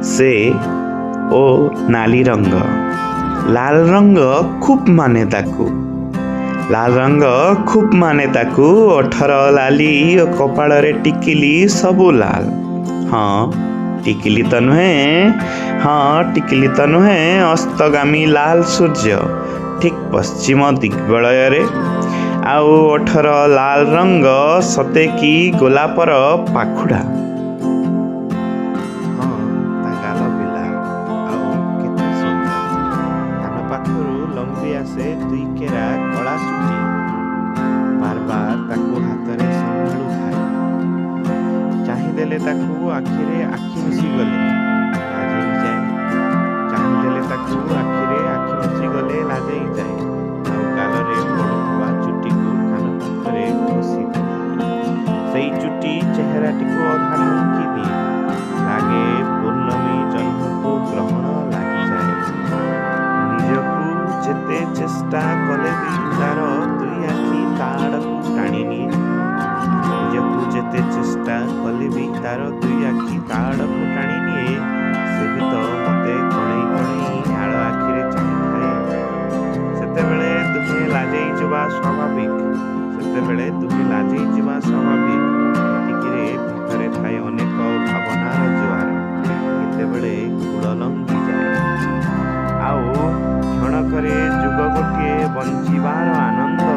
ସେ ଓ ନାଲି ରଙ୍ଗ। ଲାଲ ରଙ୍ଗ ଖୁବ୍ ମାନେ ତାକୁ। ଲାଲ ରଙ୍ଗ ଖୁବ୍ ମାନେ ତାକୁ। ଓଠର ଲାଲି ଓ କପାଳରେ ଟିକିଲି ସବୁ ଲାଲ। ହଁ, ଟିକିଲି ତ ନୁହେଁ, ହଁ, ଟିକିଲି ତ ନୁହେଁ, ଅସ୍ତଗାମୀ ଲାଲ ସୂର୍ଯ୍ୟ ଠିକ୍ ପଶ୍ଚିମ ଦିଗ୍ବଳୟରେ। ଆଉ ଓଠର ଲାଲ ରଙ୍ଗ ସତେ କି ଗୋଲାପର ପାଖୁଡ଼ା। ହଁ, ତା ଗାଲ ବି ଲାଲ, ଆଉ କେତେ ସୁନ୍ଦର। କାନ ପାଖରୁ ଲମ୍ବି ଆସେ ଦୁଇକେରା କଳା ଚୁଟି। ବାର ବାର ତାକୁ ହାତରେ ସମ୍ଭାଳୁଥାଏ। ଚାହିଁଦେଲେ ତାକୁ ଆଖିରେ ଆଖି ମିଶିଗଲେ ଲାଜେଇ ଯାଏ। ଚାହିଁଦେଲେ ତାକୁ ଆଖିରେ ଆଖି ମିଶିଗଲେ ଲାଜେଇ ଯାଏ, ଆଉ ଗାଲରେ ପଡ଼ୁଥିବା ଚୁଟିକୁ କାନ ପାଖରେ ଖୋସିଦିଏ। ସେଇ ଚୁଟି ଚେହେରାଟିକୁ ଅଧା ଢାଙ୍କି ଦିଏ। ଲାଗେ ପୂର୍ଣ୍ଣମୀ ଜହ୍ନକୁ ଗ୍ରହଣ ଲାଗିଯାଏ। ନିଜକୁ ଯେତେ ଚେଷ୍ଟା କଲେ ବି ତାର ଦୁଇ ଆଖି ତା ଆଡ଼କୁ ଟାଣିନିଏ। ନିଜକୁ ଯେତେ ଚେଷ୍ଟା କଲେ ବି ତାର ଦୁଇ ଆଖି ତା ଆଡ଼କୁ ଟାଣିନିଏ। ସେ ବି ତ ମତେ କଣେଇ କଣେଇ ଆଳ ଆଖିରେ ଚାହିଁଥାଏ। ସେତେବେଳେ ଦୁହେଁ ଲାଜେଇ ଯିବା ସ୍ୱାଭାବିକ। ସେତେବେଳେ ଦୁହେଁ ଲାଜେଇ ଯିବା ସ୍ୱାଭାବିକ। ଏତିକିରେ ଭିତରେ ଥାଏ ଅନେକ ଭାବନାର ଜୁଆର। କେତେବେଳେ କୂଳ ଲଙ୍ଘିଯାଏ। ଆଉ କ୍ଷଣକରେ ଯୁଗ ଗୋଟିଏ ବଞ୍ଚିବାର ଆନନ୍ଦ